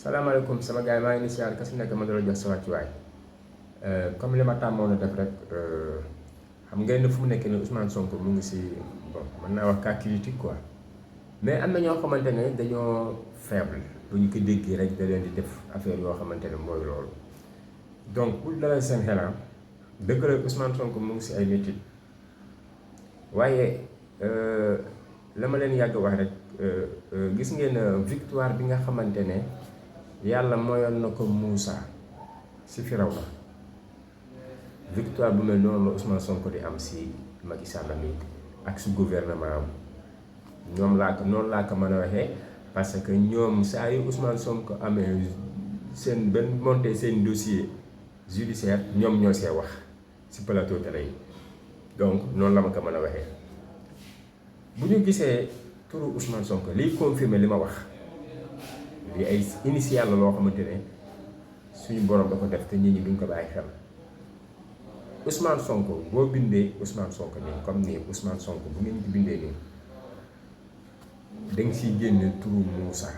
salaamaaleykum sama gars yi maa ngi ni siyaar kasi nekk ma dala jox sa wàccuwaay comme li ma tàmmoon a def rek xam ngeen ne fu mu nekk ni Ousmane Sonko mu ngi si bon mën naa wax cas critique quoi mais am na ñoo xamante ne dañoo faible bu ñu ko déggee rek da leen di def affaire yoo xamante ne mooy loolu donc pour dalal seen xelam dëgg la Ousmane Sonko mu ngi si ay métit waaye la ma leen yàgg wax rek gis ngeen victoire bi nga xamante ne yàlla mayoon na ko Moussa si Firawna victoire bu mel noonu la Ousmane Sonko di am si Macky Sall mi ak su gouvernement am ñoom laa ko noonu laa ko mën a waxee parce que ñoom saa yu Ousmane Sonko amee seen benn monté seen dossier judiciaire ñoom ñoo see wax si plateau télé yi donc noonu la ma ko mën a waxee bu ñu gisee turu Ousmane Sonko liy confirmer li ma wax li ay initial la loo xamante ne suñu borom da ko def te nit ñi duñ ko bàyyi xel Ousmane Sonko boo bindee Ousmane Sonko nii comme nii Ousmane Sonko bu ngeen ci bindee nii da nga siy génne turu Moussa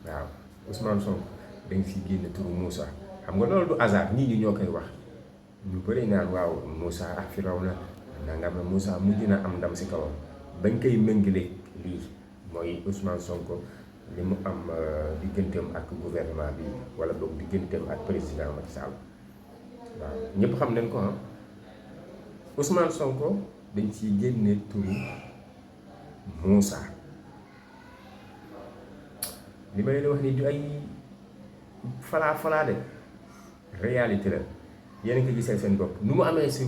waaw Ousmane Sonko da nga siy génne turu Moussa xam nga loolu du hasard nit ñi ñoo koy wax ñu bëri naan waaw Moussa ak Firawna nangam na Moussa mujj na am ndam si kawam dañ koy méngale lii mooy Ousmane Sonko li mu am digganteem ak gouvernement bi wala boog digganteem ak président Macky Sall waaw ñëpp xam nañ ko ah Ousmane Sonko dañ ciy génne turu Moussa li ma leen wax ni du ay falaa de réalité la yéen a ngi ko gisee seen bopp nu mu amee si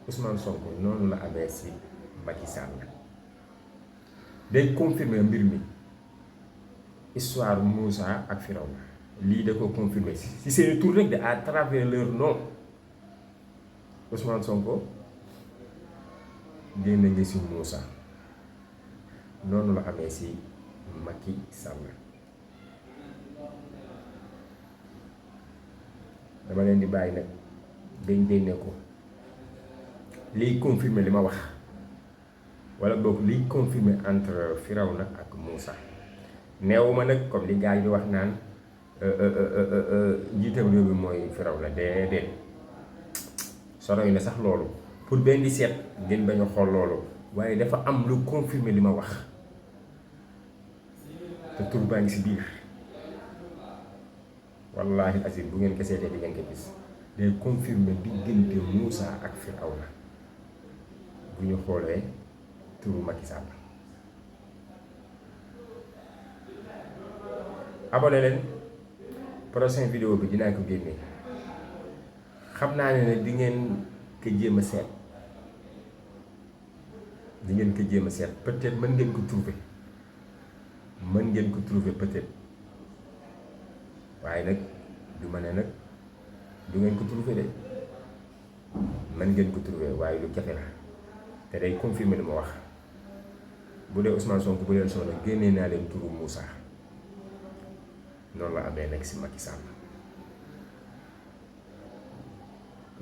Ousmane Sonko noonu la amee si Macky Sall day confirmer mbir mi histoire Moussa ak Firawna lii da ko confirmer si seen tur rek de à travers leur nom Ousmane Sonko génn ngi si Moussa noonu la amee si Macky Sall dama leen di bàyyi nag dañ génne ko liy confirmer li ma wax wala boog liy confirmer entre Firawna ak Moussa neewuma nag comme li gars yi di wax naan njiitam réew mi mooy Firawna déedéet soroy na sax loolu pour benn di seet ngeen bañ a xool loolu waaye dafa am lu confirmer li ma wax te tur baa ngi si biir wallaahi azim bu ngeen ko seetee di ngeen ko gis day confirmer diggante Moussa ak Firawna bu ñu xoolee turu Macky Sall abonné leen prochain vidéo bi dinaa ko génne xam naa ne nag di ngeen ko jéem a seet peut-être mën ngeen ko trouver peut-être waaye nag du ma ne nag du ngeen ko trouver de mën ngeen ko trouver waaye lu jafe la te day confirmer li ma wax bu dee Ousmane Sonko bu leen soxla génnee naa leen turu Moussa noonu la amee nag si Macky Sall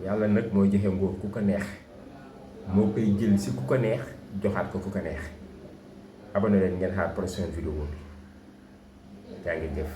yàlla nag mooy joxe nguur ku ko neex moo koy jël si ku ko neex joxaat ko ku ko neex abonné leen ngeen xaar prochaine vidéo bi yaa ngi jëf